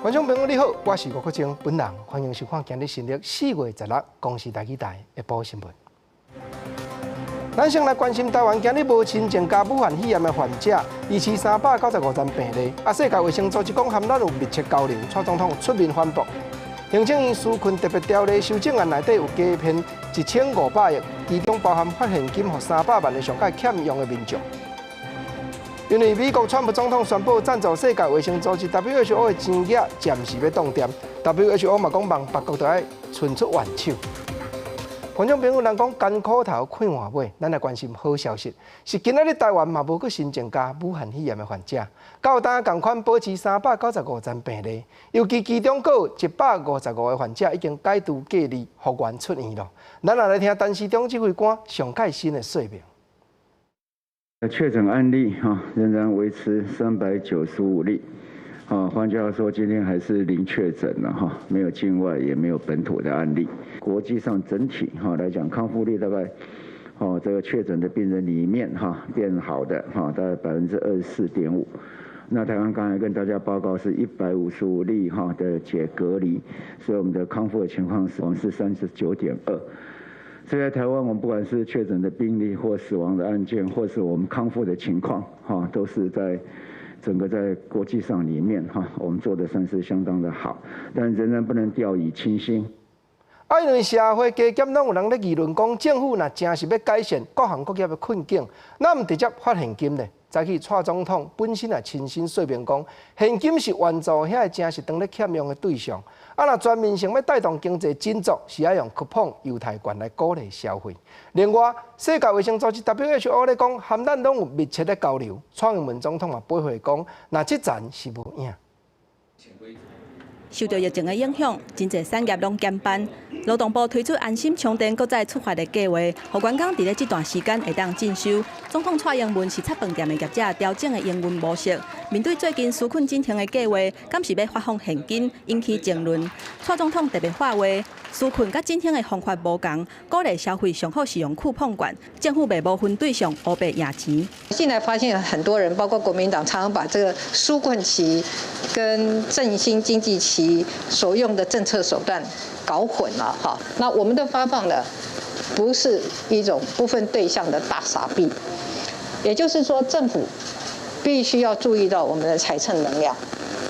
觀眾朋友你好，我是吳國清本人，歡迎收看今日新曆4月16公視台語台的報新聞。咱先來關心台灣今日無新增加武漢肺炎的患者，維持395人病例。啊，世界衛生組織講和咱有密切交流，蔡總統出面反駁。行政院紓困特別條例修正案內底有加編1500億，其中包含發現金予300萬的上蓋欠用的民眾。因為美國川普總統宣布贊助世界衛生組織 WHO 的錢額暫時欲凍定，WHO 嘛講望別國著愛伸出援手。觀眾朋友，人講艱苦頭快活尾，咱來關心好消息，是今仔日台灣嘛無閣新增加武漢肺炎的患者，到今仝款保持395人病例，尤其其中閣有155個患者已經解除隔離復原出院囉。咱來聽陳時中指揮官上蓋新的說明。確診案例哈仍然維持395例，啊，換句話說，今天還是零確診了哈，沒有境外也沒有本土的案例。國際上整體哈來講，康復率大概，哦，這個確診的病人裡面哈變好的哈大概24.5%。那台灣剛才跟大家報告是155例哈的解隔離，所以我們的康復的情況是我們是39.2。所以在台灣，我們不管是確診的病例或死亡的案件，或是我們康復的情況，哈，都是在整個在國際上裡面，哈，我們做的算是相當的好，但仍然不能掉以輕心。啊，因為社會加減攏有人咧議論講，政府若真是欲改善各行各業的困境，哪毋直接發現金呢？早起蔡總統本身也親身說明講，現金是援助遐个誠實當咧欠用的對象。啊，若全面性欲帶動經濟振作，是愛用酷碰猶太券來鼓勵消費。另外，世界衛生組織 WHO 咧講，和咱攏有密切的交流。蔡英文總統嘛回應講，若這層是無影。受著疫情的影響，真濟產業攏減班。勞動部推出安心充電閣再出發的計劃，予員工佇咧這段時間會當進修。總統蔡英文視察飯店的業者調整的營運模式，面對最近紓困振興的計劃，敢是欲發放現金，引起爭論。蔡總統特別發話，紓困佮振興的方法無仝，鼓勵消費上好是用酷碰券，政府袂無分對象烏白掖錢。現在發現很多人，包括國民黨，常常把這個紓困期跟振興經濟期所用的政策手段搞混了哈。那我們的發放呢，不是一種不分對象的大撒幣，也就是說，政府必須要注意到我們的財政能量，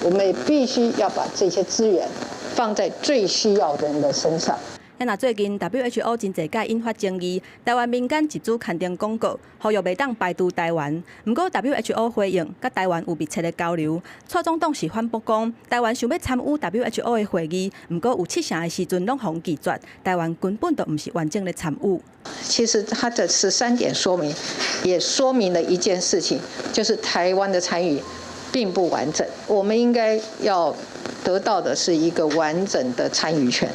我們也必須要把這些資源放在最需要的人的身上。那最近 WHO 真濟擺引發爭議，台灣民間集資刊登廣告，呼籲袂當排除台灣。毋過 WHO 回應，佮台灣有密切的交流。蔡總統是反駁講，台灣想欲參與 WHO 的會議，毋過有七成的時陣攏予拒絕，台灣根本就毋是完整的參與。其實他的13點說明，也說明了一件事情，就是台灣的參與並不完整。我們應該要得到的是一個完整的參與權。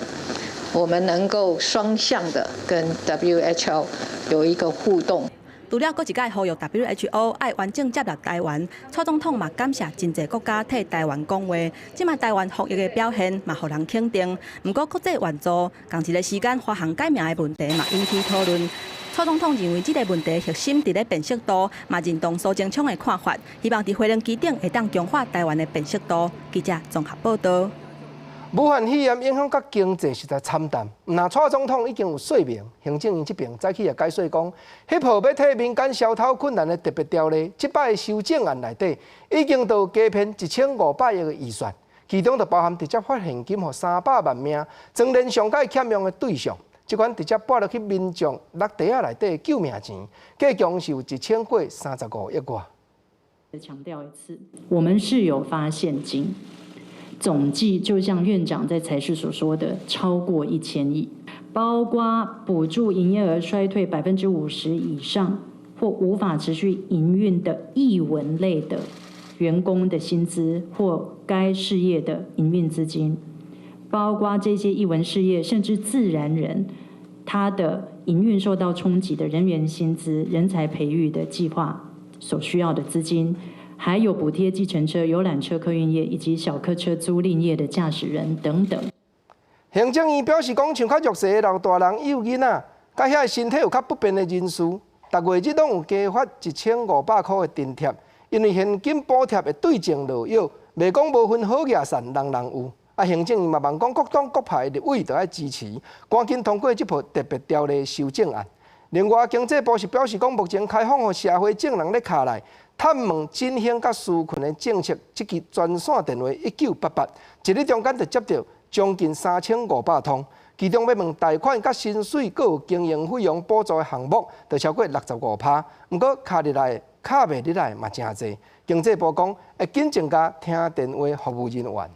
我們能夠雙向的跟 WHO 有一個互動。除了閣一擺呼籲 WHO 愛完整接納台灣，蔡總統嘛感謝真濟國家替台灣講話。這擺台灣防疫的表現嘛，予人肯定。毋過國際援助仝一个時間華航改名的問題嘛引起討論。蔡總統認為這个問題核心佇咧辨識度，嘛認同蘇貞昌的看法，希望佇飛行機頂會當強化台灣的辨識度。記者綜合報導。武漢肺炎影響佮經濟實在慘淡，毋但蔡總統已經有說明，行政院這邊早起也解說講，彼號欲替民間消頭困難的特別條例，這擺修正案內底已經都加編1500億的預算，其中就包含直接發現金予300萬名，全年上蓋欠用的對象，這款直接撥落去民眾橐袋仔內底的救命錢，計共是有1000過35億外。強調一次，我們是有發現金。總計就像院長在財訊所說的，超過1000億，包括補助營業額衰退50%以上或無法持續營運的藝文類的員工的薪資或該事業的營運資金，包括這些藝文事業甚至自然人，他的營運受到衝擊的人員薪資、人才培育的計劃所需要的資金。還有補貼計程車、遊覽車客運業以及小客車租賃業的駕駛人等等。行政院表示講，像較弱勢的老大人、幼囡仔，佮遐身體有較不便的人士，逐月日攏有加發1500箍的津貼，因為現金補貼會對症落藥，袂講無分好野散，人人有。啊，行政院嘛望講各黨各派立委都愛支持，趕緊通過這部特別條例修正案。另外，經濟部是表示講，目前開放予社會眾人咧敲來探問振興佮紓困的政策，這支專線電話1988，一日中間就接著將近3500通，其中欲問貸款佮薪水，閣有經營費用補助的項目，就超過65%。毋過敲入來、敲袂入來嘛誠濟。經濟部講會緊增加聽電話服務人員。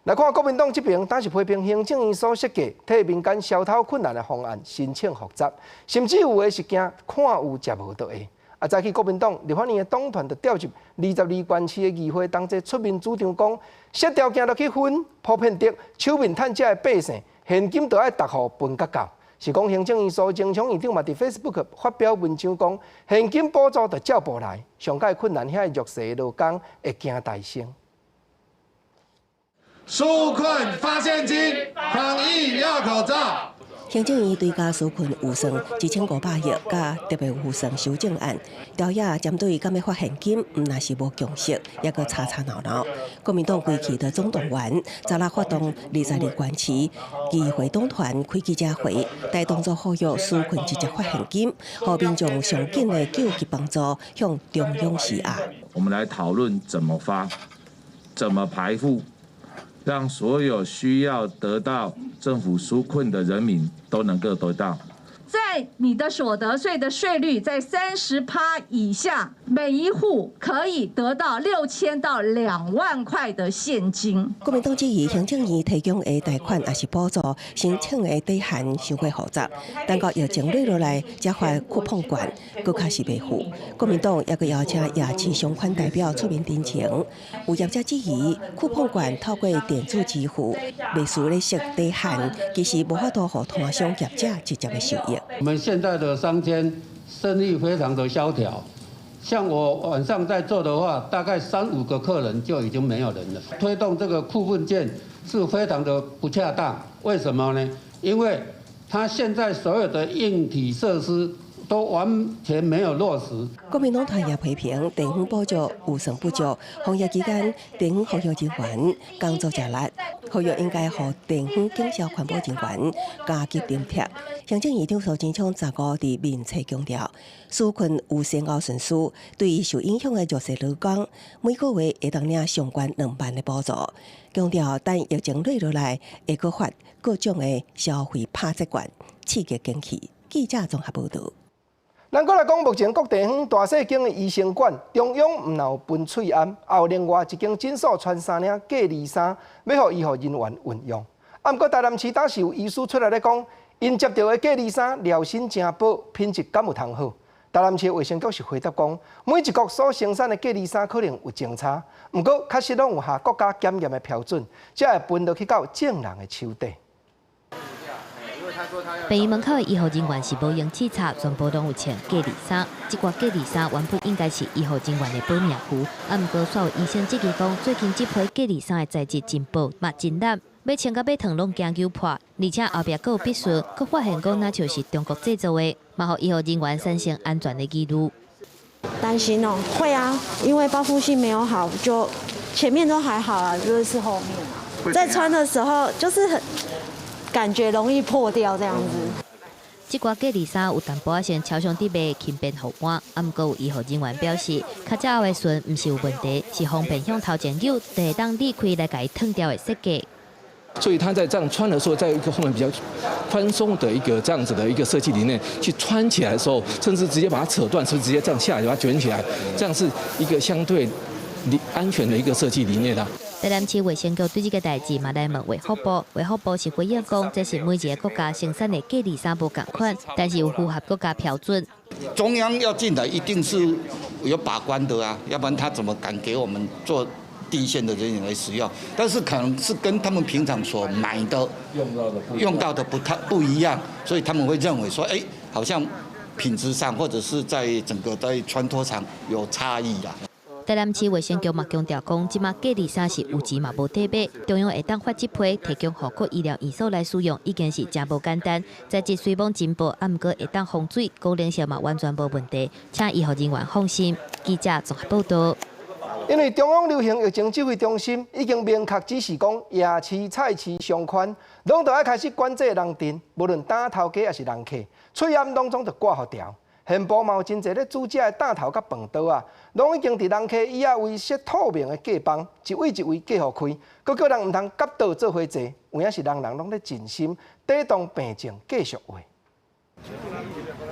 來看國民黨這邊，當時批評行政院所設計替民間消頭困難的方案申請複雜，甚至有的是驚看有食無就會。啊，早起國民黨立法院的黨團就調集22縣市的議會，同齊出面主張講，設條件落去分普遍得，手面趁遮的百姓，現金都愛逐戶分較夠。是講行政院蘇貞昌院長嘛佇 Facebook 發表文章講，現金補助就照步來，上蓋困難遐弱勢的勞工會驚大聲。紓困發現金，防疫要口罩。行政院追加紓困預算1500億，佮特別預算修正案，朝野針對敢欲發現金，毋但是無共識，抑閣吵吵鬧鬧。國民黨規氣的總動員，昨日發動22縣市議會黨團開記者會，帶動作呼籲紓困直接發現金，予民眾上緊的救急幫助向中央施壓。我們來討論怎麼發，怎麼排付。讓所有需要得到政府紓困的人民都能夠得到。在你的所得稅的稅率在30%以下，每一戶可以得到6000到2萬塊的現金。國民黨質疑行政院提供的貸款抑是補助申請的底限傷過複雜，等到疫情落落來才發酷碰券，閣較是袂赴。國民黨抑閣邀請夜市商圈代表出面陳情，有業者質疑酷碰券透過電子支付，袂輸咧設底限，其實無法度予攤商業者直接的受益。我們現在的商圈生意非常的蕭條，像我晚上在做的話，大概三五個客人就已經沒有人了。推動這個酷碰券是非常的不恰當，為什麼呢？因為他現在所有的硬體設施都完全沒有落實。國民黨團也批評地方補助預算不足，防疫期間地方服務人員工作誠力，呼籲應該予地方警消環保人員加級津貼。行政院長蘇貞昌15佇面冊強調，紓困有先後順序，對受影響的弱勢勞工，每個月會當領上懸2萬的補助。強調等疫情落落來，會閣發各種的消費拍折券，刺激經濟。記者綜合報導。咱閣來講，目前各地方大細間的醫生館，中央毋但有分喙罨，也有另外一間診所穿三領隔離衫，欲予醫護人員運用。啊，毋過台南市當時有醫師出來咧講，𪜶接著的隔離衫料身誠薄，品質敢有通好？台南市衛生局是回答講，每一國所生產的隔離衫可能有精差，毋過確實攏有合國家檢驗的標準，才會分落去到眾人的手底。病院門口的醫護人員是無用試插，全部攏有穿隔離衫。這掛隔離衫原本應該是醫護人員的保命符，啊，毋過煞有醫生質疑講，最近這批隔離衫的材質真薄，嘛真爛，欲穿佮欲燙攏驚揪破，而且後壁閣有筆術，閣發現講若像是中國製造的，嘛予醫護人員產生安全的疑慮。擔心哦，會啊，因為包覆性沒有好，就前面都還好啊，就是後面啊，在穿的時候就是很感覺容易破掉這樣子。這掛隔離衫有淡薄仔像超商佇賣輕便護腕，啊，毋過有醫護人員表示，較早後的順毋是有問題，是方便向頭前扭，就會當離開來共伊脫掉的設計。所以他在這樣穿的時候，在一個後面比較寬鬆的一個這樣子的一個設計理念，去穿起來的時候，甚至直接把它扯斷，甚至直接這樣下來把它捲起來，這樣是一個相對安全的一個設計理念啦。台南市衛生局對這個代誌嘛來問衛福部，衛福部是回應講，這是每一個國家生產的隔離衫無仝款，但是有符合國家標準。中央要進來，一定是有把關的啊，要不然他怎麼敢給我們做第一線的人員來使用？但是可能是跟他們平常所買的用到的不太不一樣，所以他們會認為說，哎，好像品質上或者是在整個在穿脫上有差異啊。台南市衛生局嘛強調講，這馬隔離衫是有錢嘛無得買，中央會當發這批提供予各醫療院所來使用，已經是誠無簡單。材質雖罔真薄，啊，毋過會當防水，功能性嘛完全無問題，請醫護人員放心。記者綜合報導。因為中央流行疫情指揮中心已經明確指示講，夜市、菜市、商圈攏著愛開始管制人陣，無論擔頭家抑是人客，喙罨攏總著掛予牢。現埔嘛有真濟咧煮食的擔頭佮飯桌啊，攏已經佇人客椅仔位設透明的隔板，一位一位隔予開，閣叫人毋通夾桌做伙坐，有影是人人攏咧盡心抵擋病情繼續話。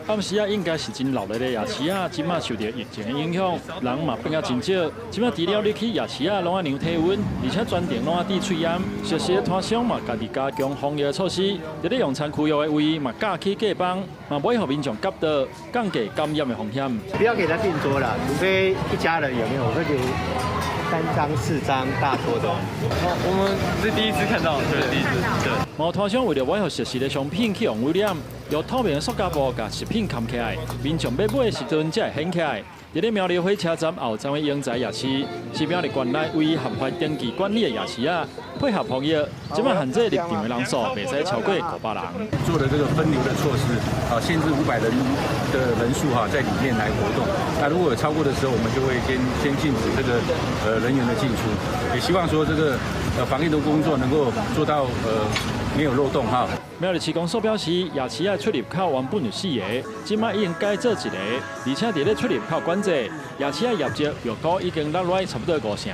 暗時仔應該是真鬧熱的夜市仔，這馬受著疫情的影響，人嘛變啊真少。這馬除了你去夜市仔，攏愛量體溫，而且全程攏愛戴喙罨。熟食攤商嘛，家己加強防疫措施，佇咧用餐區域的位嘛架起隔板，嘛袂予民眾夾桌，降低感染的風險。不要給他訂桌了，除非一家人有沒有，我會留三張四張大桌的。我們是第一次看到，對，第一次。對。某攤商為著袂予熟食的商品去予污染，用透明的塑膠布共食品冚起來，民眾欲買的時陣才會掀起來。佇咧苗栗火車站後站的英才夜市，是苗栗縣內唯一合法登記管理的夜市仔，配合防疫，這擺限制入場的人數袂使超過500人。做了這個分流的措施，啊，限制500人的人數哈，在裡面來活動。那如果有超過的時候，我們就會先禁止這個人員的進出。也希望說這個防疫的工作能夠做到沒有漏洞哈。苗栗市公所表示，夜市仔出入口原本有四个，這擺已經改做一个，而且佇咧出入口管制，夜市仔業績預估已經落來差不多五成。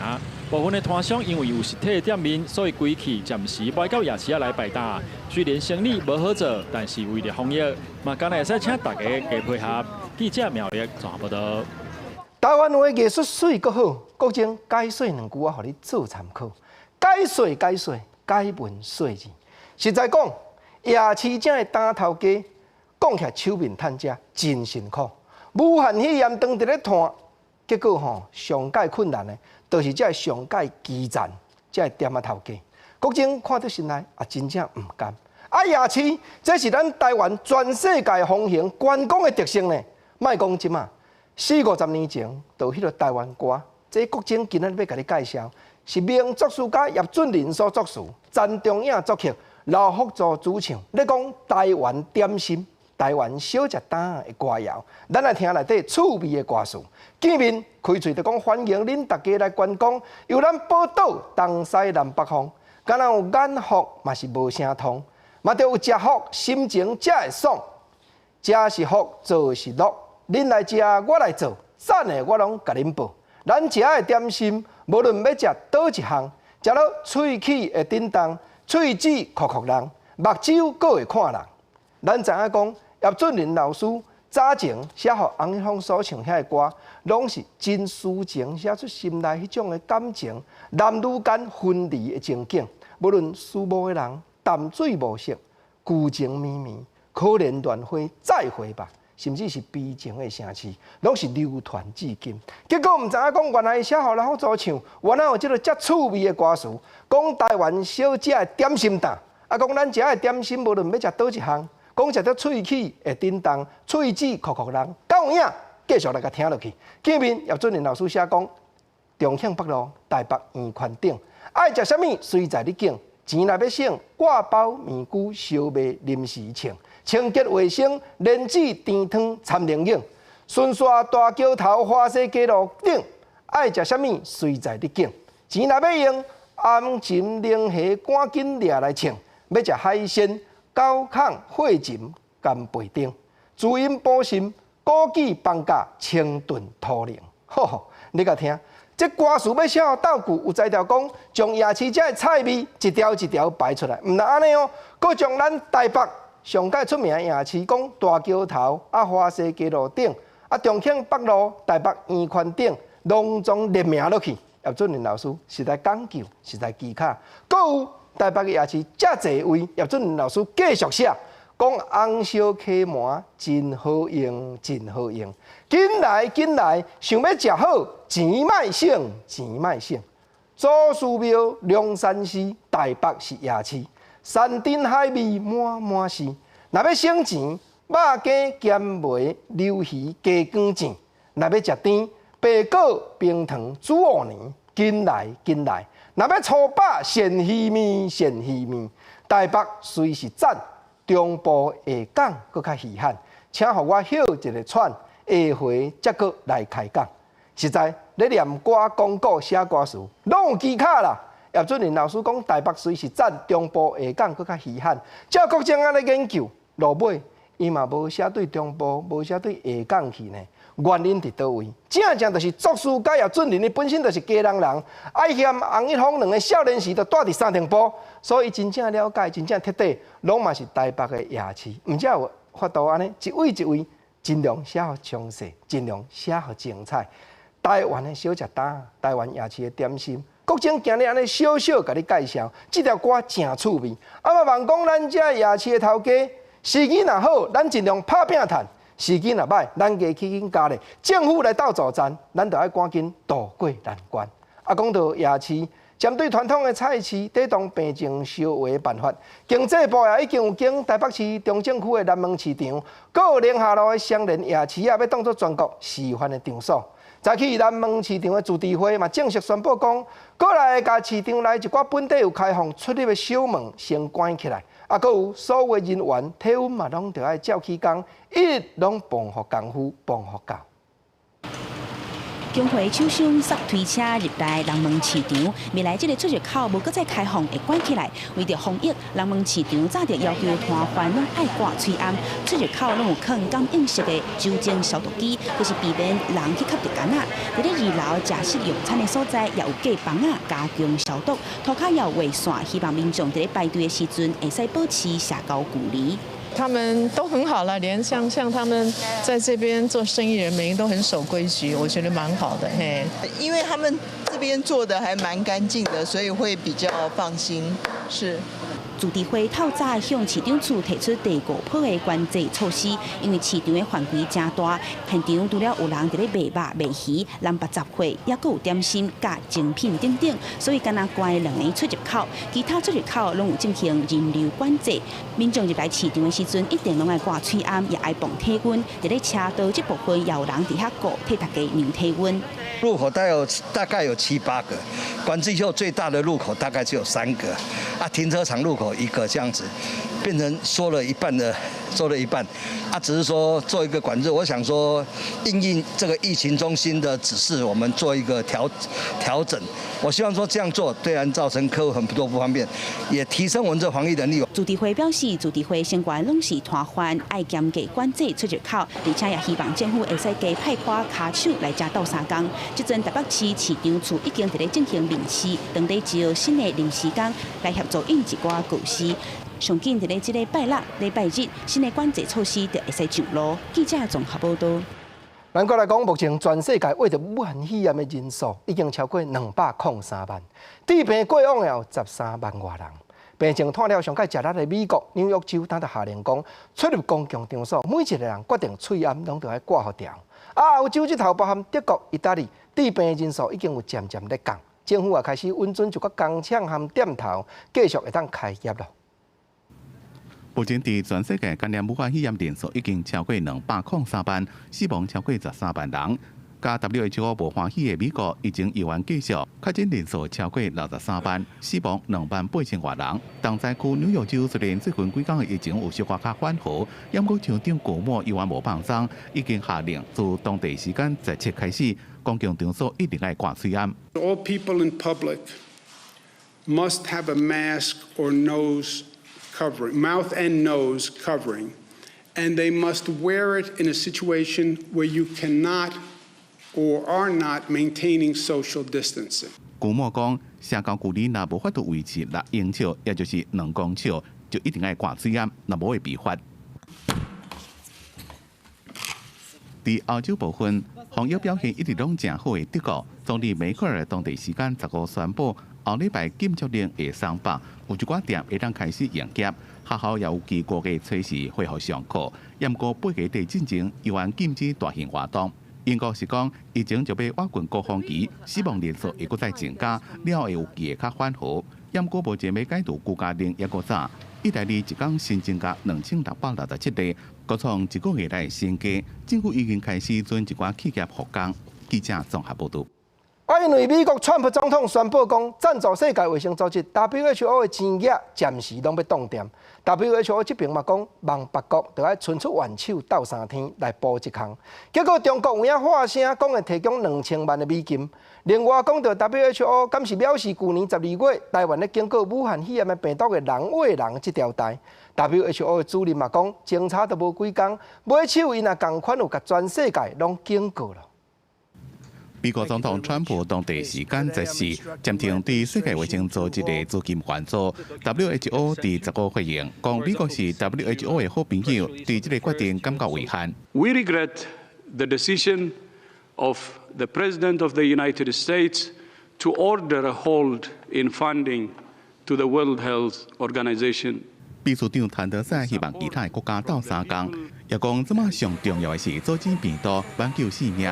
部分的攤商因為有實體店面，所以規氣暫時袂到夜市仔來擺檔。雖然生意無好做，但是為著防疫，嘛敢若會使請大家加配合。記者苗栗綜合報導。台灣話藝術媠閣好，國珍解說兩句我予你做參考。解說解說解文說字，實在講，夜市這的擔頭家，講起來手面趁食真辛苦。武漢肺炎當佇咧湠，結果吼上蓋困難的，就是這上蓋基層這店仔頭家。國珍看佇心內也真正毋甘。啊，夜市這是咱台灣全世界風行觀光的特色呢。莫講這馬，四五十年前，就彼个台灣歌，這國珍今仔日欲共你介紹，是名作詞家葉俊麟所作詞，陳中影作曲，劉福助主唱。咧講台灣點心，台灣小食檔的歌謠，咱來聽內底趣味的歌詞。見面開喙就講歡迎恁大家來觀光，遊咱寶島東西南北方，敢若有眼福嘛是無啥通，嘛著有食福心情才會爽。食是福，做是樂，恁來食，我來做，讚的我攏共恁報。咱食的點心，無論欲食佗一項，食落喙齒會振動，喙舌酷酷人，目睭閣會看人。咱知影講葉俊麟老師早前寫予洪一峰所唱遐个歌，攏是真抒情，寫出心內彼種的感情，男女間分離的情景。無論思慕的人，淡水無色，舊情綿綿，可憐亂花再會吧，甚至是悲情的城市，攏是流傳至今。結果毋知影講，原來寫予劉福助唱，原來有這个遮趣味的歌詞，講台灣小食的點心檔，啊，講咱食的點心，無論欲食佗一項，講食著喙齒會振動，喙舌酷酷人，敢有影？繼續來共聽落去。見面葉俊麟老師寫講，重慶北路、台北圓環頂，愛食啥物隨在你揀，錢若欲省，掛包麵龜燒賣臨時稱，清潔衛生，蓮子甜湯摻靈影，順紲大橋頭華西街路頂，愛食啥物隨在你揀，錢若欲用，鵪鶉龍蝦趕緊掠來稱，欲食海鮮，九孔火蟳干貝丁，滋陰補心，枸杞放假清燉土龍，吼吼，你共聽。這歌詞欲寫予鬥句，有才調講，將夜市這的菜味一條一條擺出來，毋但按呢哦，閣將咱台北上蓋出名的夜市，講大橋頭啊、華西街路頂啊、重慶北路、台北圓環頂，攏總列名落去。葉俊麟老師實在講究，實在技巧。閣有台北的夜市遮濟位，葉俊麟老師繼續寫，講紅燒溪鰻真好用，真好用。緊來緊來，想欲食好，錢莫省，錢莫省。祖師廟、龍山寺、台北是夜市，山珍海味滿滿是。若欲省錢，肉羹鹹梅鰻魚雞肝醬。若欲食甜，白果冰糖煮芋泥，緊來緊來。若欲粗飽，鱔魚麵，鱔魚麵。台北雖是讚，中部下港閣較稀罕，請予我歇一个喘，下回才閣來開講。實在咧念歌、講古、寫歌詞，攏有技巧啦。葉俊麟老師講，台北雖是讚中部下港閣較稀罕，照國政按呢研究，落尾伊嘛無寫對中部，無寫對下港去呢。原因佇佗位？正正就是作詞佮葉俊麟，伊本身就是基隆人，愛嫌洪一峰兩个少年時就蹛佇三重埔，所以真正了解，真正徹底，攏嘛是台北的夜市，毋才有法度按呢一位一位盡量寫予詳細，盡量寫予精彩。台灣的小食擔，台灣夜市的點心，國政今日按呢小小共你介紹，這條歌誠趣味。啊嘛，望講咱這夜市的頭家，時機若好，咱盡量拍拚趁；時機若䆀，咱加起緊加咧。政府來鬥助陣，咱就愛趕緊渡過難關。啊，講到夜市，針對傳統的菜市，抵擋病情燒話的辦法，經濟部也已經有經台北市中正區的南門市場，閣有寧夏路的雙連夜市啊，欲當做全國示範的場所。早起南門市場的自治會嘛正式宣布講，過來共市場內一寡本底有開放出入的小門先關起來，啊，閣有所有人員體溫嘛攏著愛照起工，一日攏防護功夫防護夠。工會廠商塞推車入來南門市場，未來這个出入口無閣再開放，會關起來。為著防疫，南門市場早就要求攤販攏愛掛喙罨，出入口攏有囥感應式的酒精消毒機，就是避免人去吸著桿仔。佇咧二樓食食用餐的所在，也有隔房仔加強消毒，塗跤也有畫線，希望民眾佇咧排隊的時陣會使保持社交距離。他們都很好了，連像他們在這邊做生意人，每個都很守規矩，我覺得蠻好的。嘿，因為他們這邊做的還蠻乾淨的，所以會比較放心。是。自治會透早向市長處提出第五波的管制措施，因為市場的範圍誠大，現場除了有人佇咧賣肉、賣魚、南北雜貨，猶閣有點心、佮精品等等，所以干焦關兩个出入口，其他出入口攏有進行人流管制。民眾入來市場的時陣，一定攏愛掛喙罨，也愛磅體溫。佇咧車道這部分，也有人佇遐顧替大家量體溫。入口大概有七八個，管制以後最大的入口大概只有三個，啊，停車場入口一個這樣子，變成縮了一半的，縮了一半，啊，只是說做一個管制，我想說因應這個疫情中心的指示，我們做一個調整。我希望說這樣做，雖然造成客戶很多不方便，也提升我們這防疫能力。自治會表示，自治會成員攏是攤販，愛嚴格管制出入口，而且也希望政府會使加派寡跤手來遮鬥相共。這陣台北市市長處已經佇咧進行面試，當地招新的臨時工來協助應一寡措施。上緊佇咧這个拜六、禮拜日，新的管制措施就會使上路。記者綜合報導。咱閣來講，目前全世界穢著武漢肺炎的人數已經超過203萬，致病過往也有13萬外人。病情拖了上蓋食力的美國紐約州，當就下令講，出入公共場所，每一个人決定喙罨攏著愛掛予牢。啊，歐洲這頭包含德國、意大利，致病的人數已經有漸漸咧降，政府也開始允准一寡工廠和店頭繼續會當開業囉。目前佇全世界感染武漢肺炎人數已經超過203萬，死亡超過13萬人。佮 WHO 無歡喜的美國疫情猶原繼續，確診人數超過63萬，死亡2萬8千外人。東西區紐約州雖然最近幾工的疫情有小可較緩和，毋過州長古莫猶原無放鬆，已經下令自當地時間17開始，公共場所一定愛掛喙罨。 All people in public must have a mask or nose covering, mouth and nose covering, and they must wear it in a situation where you cannot or are not maintaining social distancing. 古莫講，社交距離若無法度維持6英尺，也就是2公尺，就一定愛掛喙罨，若無會被罰。佇歐洲部分，防疫表現一直攏誠好的德國總理梅克爾當地時間15宣布，後禮拜禁足令會鬆綁，有一寡店會當開始營業，學校也有機會五月初四恢復上課。毋過8月底進前，猶原禁止大型活動。英國是講，疫情就欲倚近高峰期，死亡人數會閣再增加，了後會有機會較緩和。毋過目前欲解除居家令猶閣早。意大利一工新增加2667例，閣創一個月來新低。政府已經開始准一寡企業復工。記者綜合報導。我啊，因為美國川普總統宣布講，贊助世界衛生組織 WHO 的錢額暫時攏欲凍定。WHO 這邊嘛講，望別國著愛伸出援手鬥三天來補這空。結果中國有影發聲講會提供2000萬的美金。另外講著 WHO 敢是藐視舊年12月台灣咧警告武漢肺炎的病毒的人餵人這條代。WHO 的主任嘛講，偵查都無幾工，尾手𪜶也仝款有共全世界攏警告了。美國總統川普當地時間14暫停對世界衛生組織的資金援助。WHO 佇15回應，講美國是 WHO 的好朋友，對這个決定感覺遺憾。 We regret the decision of the President of the United States to order a hold in funding to the World Health Organization. 秘書長譚德塞希望其他國家鬥相共，也講這馬上重要的是阻止病毒挽救性命。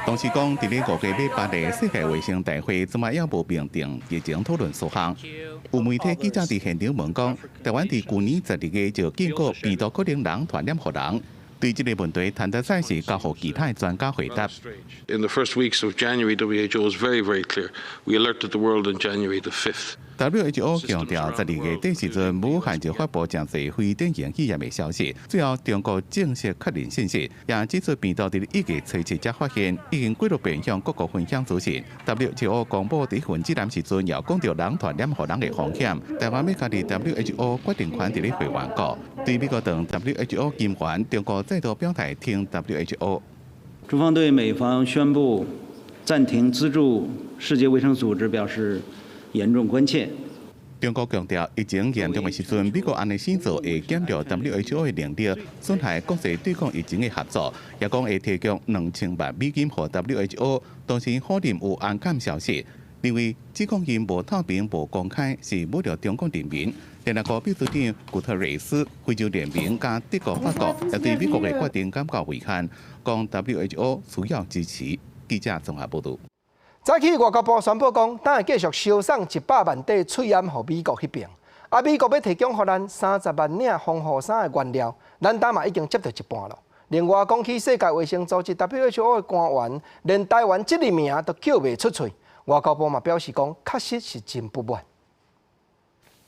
同時講，佇咧5月欲辦的世界衛生大會，這馬猶無明定議程討論事項。有媒體記者佇現場問講，台灣佇舊年12月就警告病毒可能人傳染予人，對這个問題，譚德塞是交予其他專家回答。 In the first weeks of January, WHO was very, very clear. We alerted the world on January the 5th. WHO 強調，12月底時陣，武漢就發布誠濟非典型肺炎的消息，最後中國正式確認信息，也指出病毒佇1月初7才發現，已經幾落遍向各國分享資訊。WHO 公布這份指南時陣，也講著人傳染予人的風險。台灣欲加入 WHO 決定權佇咧會員國，對美國斷 WHO 金援，中國再度表態挺 WHO。中方對美方宣布暫停資助世界衛生組織表示嚴重關切。中國強調，疫情嚴重的時陣，美國按呢生做會減弱 WHO 的能力，損害國際對抗疫情的合作。也講會提供2000萬美金予 WHO，同時否認有紅崁消息，認為指控𪜶無透明、無公開，是侮辱中國人民。聯合國秘書長古特雷斯、非洲聯盟佮德國、法國也對美國的決定感覺遺憾，講 WHO 需要支持。記者綜合報導。早起外交部宣布講，等會繼續銷送100萬塊喙罨予美國彼邊，啊，美國欲提供予咱30萬領防護衫的原料，咱今嘛已經接著一半囉。另外講起世界衛生組織 WHO 的官員，連台灣這个名都叫袂出喙，外交部嘛表示講，確實是真不滿。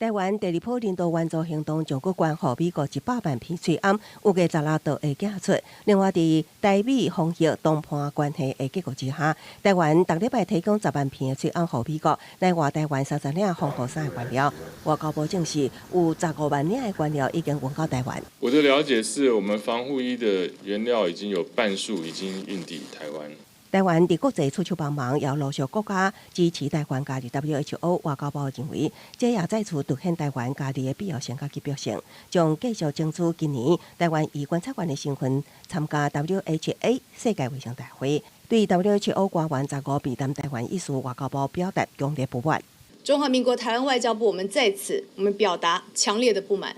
台灣第二波人道援助行動將閣捐予美國100萬片喙罨，預計16號會寄出。另外，佇台美防疫談判關係的結果之下，台灣逐禮拜提供10萬片的喙罨予美國，來換台灣30領防護衫的原料。外交部證實，有15萬領的原料已經運到台灣。我的了解是我們防護衣的原料已經有半數已經運抵台灣。台灣佇國際出手幫忙，也陸續國家支持台灣加入 WHO。外交部認為，這也再次凸顯台灣加入的必要性佮緊迫性，將繼續爭取今年台灣以觀察員的身份參加 WHA 世界衛生大會。對 WHO 官員15避談台灣一事，外交部表達強烈不滿。中華民國台灣外交部，我們在此，我們表達強烈的不滿。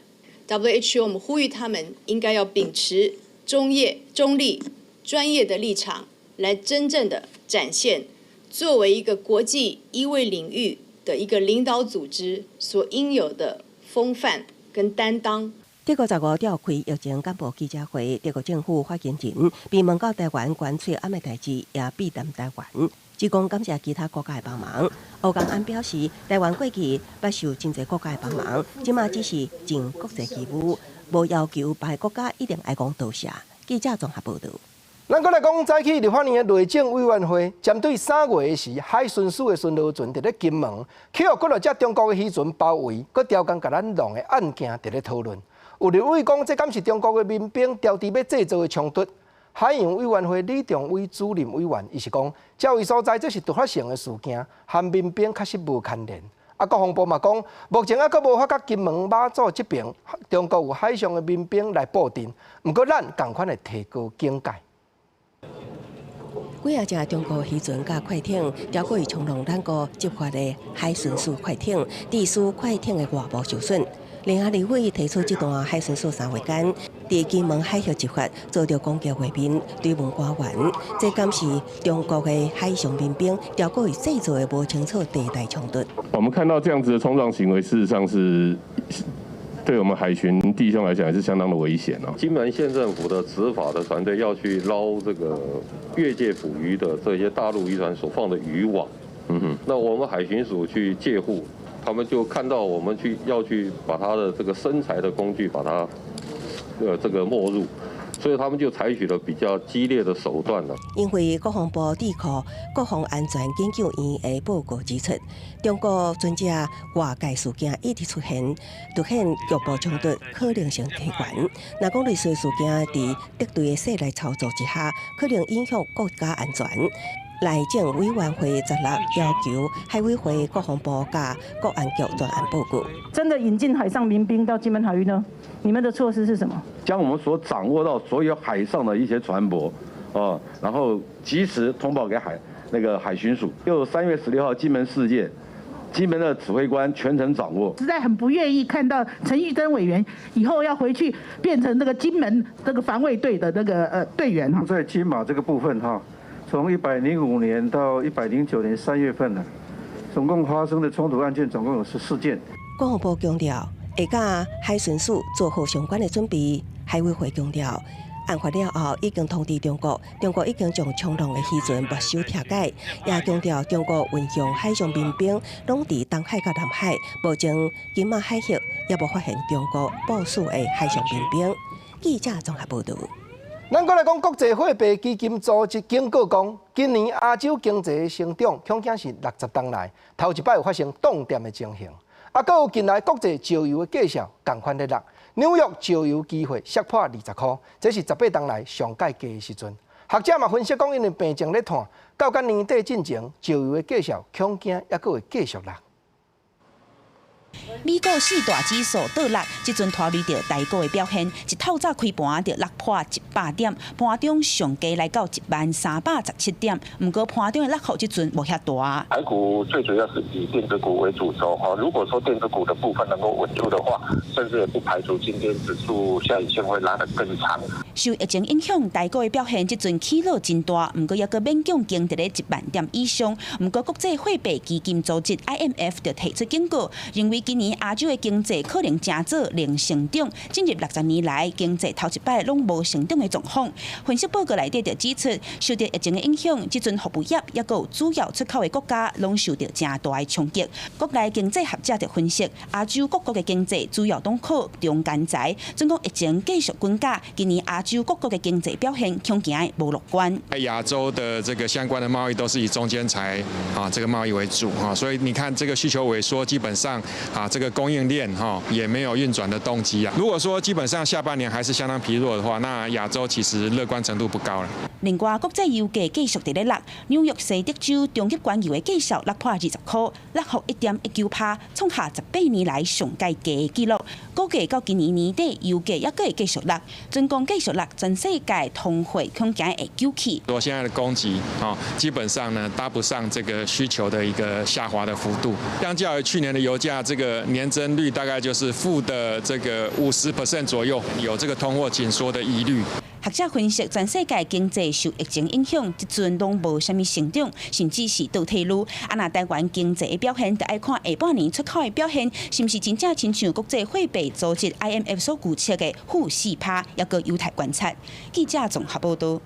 WHO，我們呼籲他們應該要秉持中業、中立、專業的立場。來真正的展現作為一個國際醫衛領域的一個領導組織所應有的風範跟擔當。德國15召開疫情簡報記者會，德國政府發言人被問到台灣捐喙罨的代誌，也避談台灣，只講感謝其他國家的幫忙。歐江安表示，台灣過去捌受真濟國家的幫忙，這馬只是盡國際義務，無要求別个國家一定愛講多謝。記者綜合報導。咱閣來講，早起立法院的內政委員會針對3月時海巡署的巡邏船佇咧金門，去予幾落隻中國的漁船包圍，閣刁工共咱弄的案件佇咧討論。有立委講，這敢是中國的民兵調治欲製造的衝突？海洋委員會李仲偉主任委員，伊是講，這位所在這是突發性的事件，和民兵確實無牽連。啊，國防部嘛講，目前猶閣無發覺金門馬祖這爿中國有海上的民兵來布陣，毋過咱仝款會提高警戒。幾仔隻中國漁船佮快艇，超過衝撞咱國執法的海巡署快艇，致使快艇的外部受損。聯合立委提出這段海巡署3月間，佇金門海域執法，遭著攻擊畫面，追問官員，這敢是中國的海上民兵調過去製造的無清楚地帶衝突？我們看到這樣子的衝撞行為，事實上是對我們海巡弟兄來講，也是相當的危險哦。金門縣政府的執法的團隊要去撈這個越界捕魚的這些大陸漁船所放的漁網，那我們海巡署去戒護，他們就看到我們去要去把他的這個生財的工具把它，這個沒入。所以他們就採取了比較激烈的手段了。因為國防部智庫國防安全研究院的報告指出，中國船隻外界事件一直出現，凸顯局部衝突可能性提懸。若講類似事件佇敵對的勢力操作之下，可能影響國家安全。內政委員會十六要求海委會、國防部佮國安局專案報告。真的引進海上民兵到金門海域呢？你們的措施是什麼？將我們所掌握到所有海上的一些船舶，哦，然後及時通報給海巡署。又3月16號金門事件，金門的指揮官全程掌握。實在很不願意看到陳玉珍委員以後要回去變成那個金門這個防衛隊的那個隊員哈。在金馬這個部分哈，從105年到109年3月份呢，總共發生的衝突案件總共有14件。國防部強調，會佮海巡署做好相關的準備。海委會強調，案發了後已經通知中國，中國已經將衝浪的漁船沒收拆解，也強調中國運用海上民兵攏佇東海佮南海，目前金馬海域也無發現中國部署的海上民兵。記者綜合報道。咱閣來講國際貨幣基金組織警告講，今年亞洲經濟成長恐驚是60冬來頭一擺有發生凍點的情形。啊，閣有近來國際石油的價數仝款咧落，紐約石油期貨爍破20箍，這是18冬來上蓋低的時陣。學者嘛分析講，因為病情咧湠，到甲年底進前，石油的價數恐驚猶閣會繼續落。美股四大指數倒落，這陣拖累著台股的表現，一透早開盤就落破100點，盤中上低來到10,317點。毋過盤中的落幅這陣無遐大。台股最主要是以電子股為主軸，哈，如果說電子股的部分能夠穩住的話，甚至也不排除今天指數下影線會拉得更長。受疫情影響，台股的表現這陣起落真大，毋過猶閣勉強堅佇咧1萬點以上。毋過國際貨幣基金組織 IMF 就提出警告，認為今年亞洲的經濟可能成做零成長，進入60年來經濟頭一擺攏無成長的狀況。分析報告內底就指出，受著疫情的影響，這陣服務業猶閣有主要出口的國家攏受著誠大的衝擊。國內經濟學者就分析，亞洲各國的經濟主要攏靠中間材，準講疫情繼續滾價，今年亞洲各國的經濟表現恐驚會無樂觀。亞洲的這個相關的貿易都是以中間材啊這個貿易為主哈，所以你看這個需求萎縮，基本上啊這個供應鏈哈也沒有運轉的動機啊。如果說基本上下半年還是相當疲弱的話，那亞洲其實樂觀程度不高了。另外，國際油價繼續佇咧落，紐約西德州中級原油的價數落破20箍，落幅1.19%，創下18年來上蓋低的紀錄。估計到今年年底，油價猶閣會繼續落，準講繼續落，全世界通貨恐驚會糾起。說現在的供給啊，基本上呢搭不上這個需求的一個下滑的幅度。相較於去年的油價，這個年增率大概就是負的這個50% 左右，有這個通貨緊縮的疑慮。學者分析，全世界經濟受疫情影響，這陣攏無啥物成長，甚至是倒退嚕。啊，若台灣經濟的表現，就愛看下半年出口的表現，是毋是真正親像國際貨幣組織 IMF 所預測的-4%，猶閣有待觀察。記者綜合報道。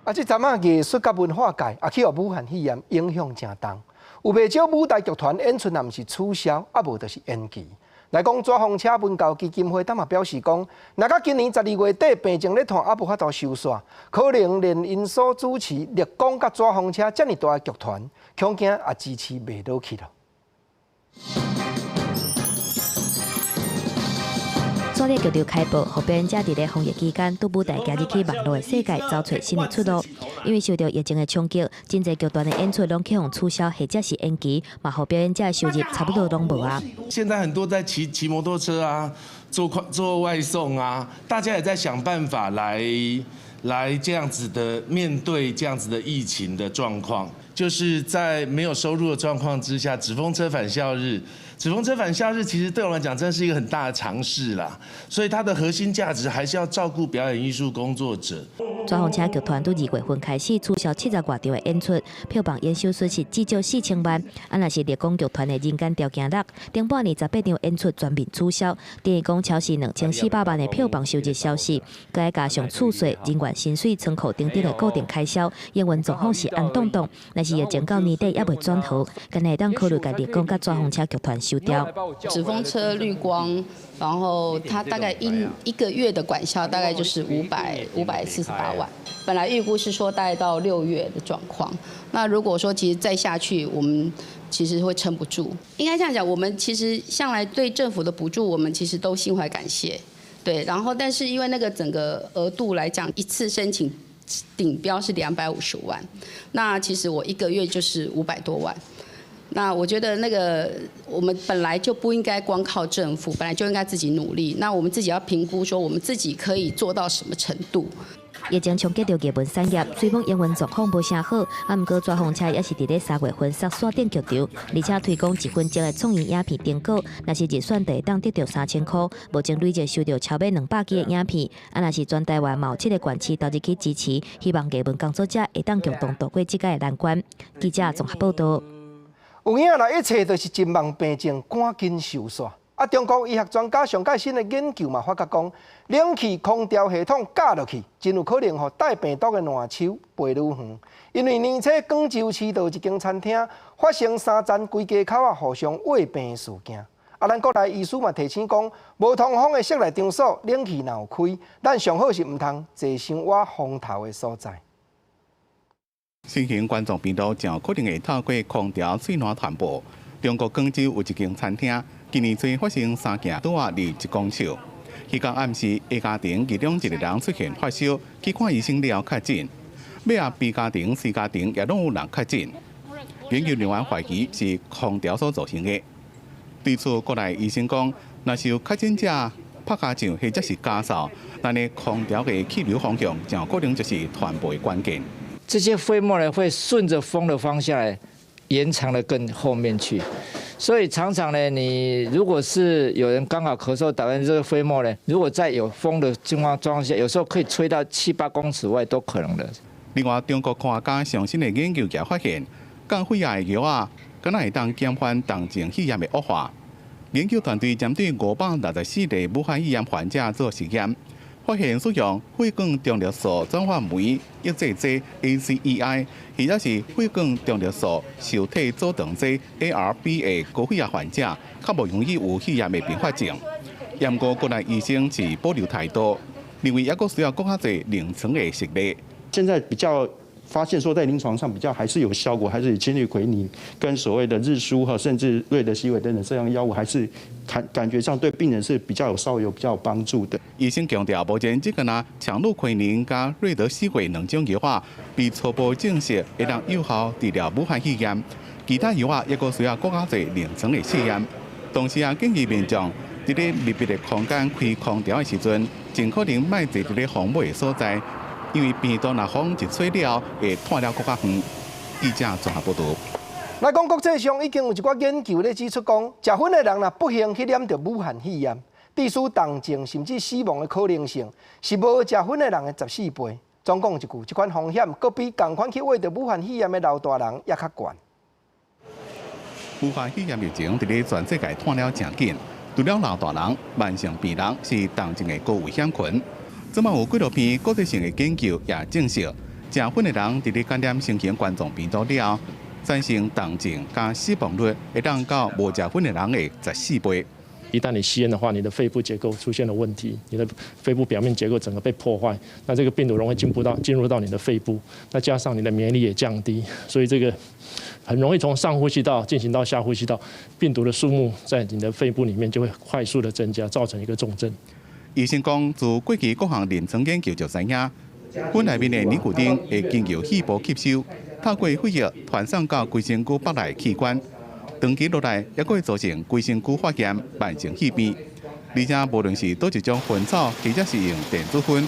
啊，這陣仔藝術佮文化界也去予武漢肺炎影響誠重，有袂少舞台劇團演出若毋是取消，啊無就是延期。來講，紙風車文教基金會當嘛表示講，若到今年12月底病情咧湠，猶無法度收煞，可能連𪜶所主持立功佮紙風車遮爾大的劇團，恐驚也支持袂落去咯。煞咧劇場開播，予表演者佇咧防疫期間，拄舞台行入去網路的世界，找揣新的出路。因為受著疫情的衝擊，真濟劇團的演出攏去予取消，或者是延期，嘛予表演者的收入差不多攏無啊。現在很多在騎騎摩托車啊，做快做外送啊，大家也在想辦法來這樣子的面對這樣子的疫情的狀況，就是在沒有收入的狀況之下，紙風車返校日。紙風車返校日其實對我們來講，真是一個很大的嘗試啦。所以它的核心價值還是要照顧表演藝術工作者。纸风车剧团对2月份开始取消70外场的演出，票房营收损失至少4000万。啊，若是立功剧团的人间条件六，顶半年18场演出全面取消，等于讲超市2400万的票房收入消失，阁加上厝税、人员薪水、仓库等等的固定开销，营运状况是红彤彤。若是疫情到年底犹未转好，敢会当考虑共立功佮纸风车剧团收掉。纸风车绿光，然后它大概一个月的管销大概就是548万。本来预估是说大概到6月的状况，那如果说其实再下去，我们其实会撑不住。应该这样讲，我们其实向来对政府的补助，我们其实都心怀感谢，对。然后，但是因为那个整个额度来讲，一次申请顶标是250万，那其实我一个月就是500多万。那我觉得那个我们本来就不应该光靠政府，本来就应该自己努力。那我们自己要评估说，我们自己可以做到什么程度。疫情冲击著艺文产业，虽讲营运状况无啥好，啊，毋过纸风车也是伫咧3月份缩线顶剧场，而且推广1分钟的创意影片成果，若是入选就会当得著3000箍，目前累计收著超过200支的影片。啊，若是全台湾嘛有7个县市投入去支持，希望艺文工作者会当共同渡过这个难关。记者综合报道。有影啦，一切都是真望病症，赶紧收煞。啊！中国医学专家上盖新的研究嘛，发觉讲，冷气空调系统加落去，真有可能予带病毒的烂树飞愈远。因为年初广州市道一间餐厅发生3层规家口仔互相秽病事件。啊，咱国内医师嘛提醒讲，无通风的室内场所，冷气若有开，咱上好是毋通坐伤倚风头的所在。新型冠状病毒诚有可能会透过空调喙澜传播。中国广州有一间餐厅，今年初发生3件桌仔离1公尺。彼工暗时，A 家庭其中一个人出现发烧，去看医生了确诊。尾仔 B 家庭、C 家庭也拢有人确诊。研究人员怀疑是空调所造成的。对此，国内医生讲，若是有确诊者拍尻掌或者是咳嗽，咱的空调的气流方向，诚有可能就是传播的关键。这些飞沫呢，会顺着风的方向来延长的更后面去，所以常常呢，你如果是有人刚好咳嗽打完这个飞沫呢，如果在有风的情况状况下，有时候可以吹到7、8公尺外都可能的。另外，中国科学家上新的研究也发现，降血压的药仔，敢若会当减缓重症肺炎的恶化。研究团队针对564例武汉肺炎患者做实验。发现使用血管中流素转换酶抑制剂 ACEI，或者是血管中流素受体阻断剂 ARB 的高血压患者，较无容易有肺炎的并发症。不过，国内医生持保留态度，认为犹阁需要阁较济临床的实例。现在比较发现说，在临床上比较还是有效果，还是以氢氯喹宁跟所谓的日舒哈，甚至瑞德西韦等等这样药物，还是感觉上对病人是比较有稍微有比较有帮助的。医生强调，目前这个呢，羟氯喹宁佮瑞德西韦两种药仔被初步证实会当有效治疗武汉肺炎，其他药仔犹阁需要阁较济临床的试验。同时也建议民众伫咧密闭的空间开空调的时阵，尽可能莫坐伫咧风尾的所在。因为病毒若风一吹了，会传了阁较远。记者综合报道。来讲国际上已经有一寡研究咧指出讲，食薰的人若不幸去染著武汉肺炎，致使重症甚至死亡的可能性是无食薰的人的14倍。总讲一句，这款风险，阁比仝款去秽著武汉肺炎的老大人犹较悬。武汉肺炎疫情伫咧全世界传了诚紧，除了老大人、慢性病人是重症的高危险群。这马有几落篇国际性的研究也证实，食薰的人伫咧感染新型冠状病毒了后，产生重症佮死亡率会当到无食薰的人的14倍。一旦你吸烟的话，你的肺部结构出现了问题，你的肺部表面结构整个被破坏，那这个病毒容易进入到你的肺部，那加上你的免疫力也降低，所以这个很容易从上呼吸道进行到下呼吸道，病毒的数目在你的肺部里面就会快速的增加，造成一个重症。医生讲，自过去各项临床研究就知影，薰内面的尼古丁会经由肺部吸收，透过血液传送到规身躯腹内器官，长期落来犹阁会造成规身躯发炎、慢性肺病。而且无论是佗一种薰草，或者是用电子薰，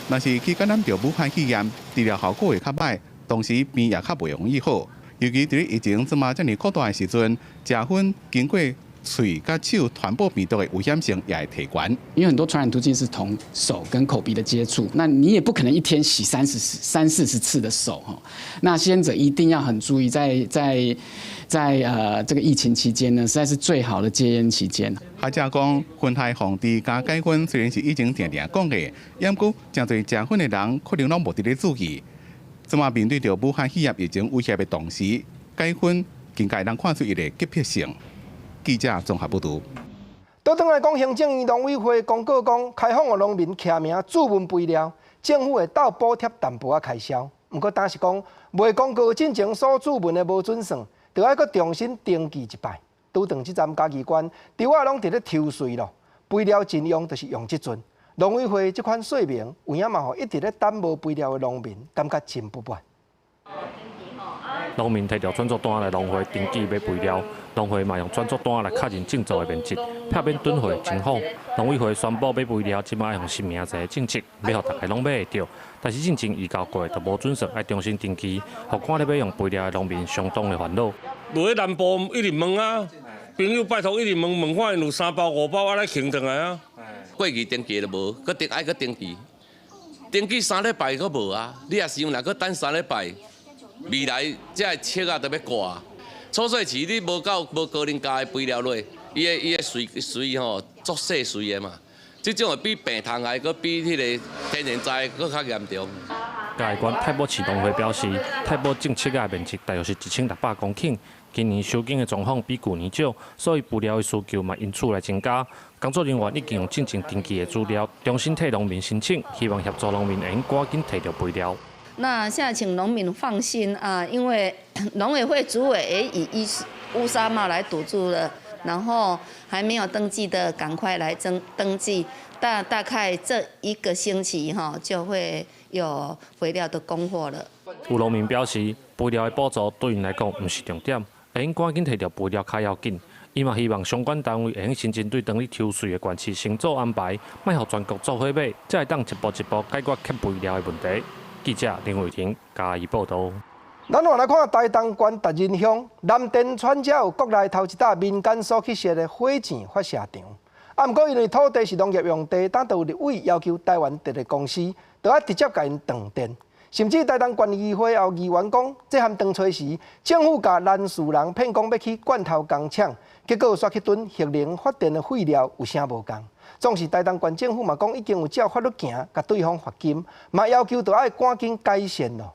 若是去感染著武汉肺炎，治疗效果会较䆀，同时病也较袂容易好。尤其伫咧疫情这马遮尔扩大的时阵，食薰经过喙佮手傳播病毒的危險性也會提懸。因為很多傳染途徑是從手跟口鼻的接觸，那你也不可能一天洗三四十次的手哈。那吸菸者一定要很注意在，在這個疫情期間呢，實在是最好的戒菸期間。學者講，薰害防治佮戒薰雖然是以前定定講的，毋過誠濟食薰的人可能攏無佇咧注意。這馬面對著武漢肺炎疫情威脅的同時，戒薰更加會當看出伊的急迫性。記者綜合報導。倒轉來講，行政院農委會公告講，開放予農民簽名注文肥料，政府會鬥補貼淡薄仔開銷。毋過，當時講未公告進前所注文的無準算，著愛閣重新登記一擺。拄著這站嘉義縣，稻仔攏佇咧抽穗咯，肥料盡用就是用這陣。農委會這款說明，有影嘛，予一直咧等無肥料的農民感覺真不滿。農民提著轉作單來農會登記買肥料，農會嘛用轉作單來確認種植的面積，避免囤貨的情況。農委會宣布買肥料，這馬愛用實名制的政策，欲予逐家攏買會著。但是進前預交過就無準算，愛重新登記，予趕咧欲用肥料的農民相當的煩惱。落去南部一直問啊，朋友拜託一直問問看𪜶有三包五包，啊來扛轉來啊。過去登記都無，閣登愛閣登記，登記三禮拜閣無啊。你若是若閣等三禮拜。未來這个粟仔都欲掛，抽穗期你無夠無高磷鉀的肥料落，伊的穗穗吼足細穗的嘛，這種會比病蟲害，閣比彼个天然災閣較嚴重。嘉義縣太保市農會表示，太保種粟仔的面積大約是1600公頃，今年收耕的狀況比舊年少，所以肥料的需求嘛因此來增加。工作人員已經用進前登記的資料，重新替農民申請，希望協助農民會用趕緊提著肥料。那現在請農民放心啊，因為農委會主委也以烏紗帽來堵住了，然後還沒有登記的趕快來登記，大概這一個星期哈就會有肥料的供貨了。有農民表示，肥料的補助對𪜶來講毋是重點，會用趕緊提著肥料較要緊。伊嘛希望相關單位會用先針對當咧抽穗的縣市先做安排，莫予全國做伙買，才會當一步一步解決缺肥料的問題。記者林慧婷嘉義報導。咱換來看台東縣達仁鄉南田村，遮有國內頭一搭民間所去設的火箭發射場。啊，毋過因為土地是農業用地，當就有立委要求台灣電力公司，著愛直接共𪜶斷電。甚至台東縣議會有議員講，這項當初時政府共蘭樹人騙講欲起罐頭工廠，結果煞去囤核能發電的廢料有啥無仝。總是台東縣政府嘛講已經有照法律行，共對方罰金，嘛要求著愛趕緊改善咯。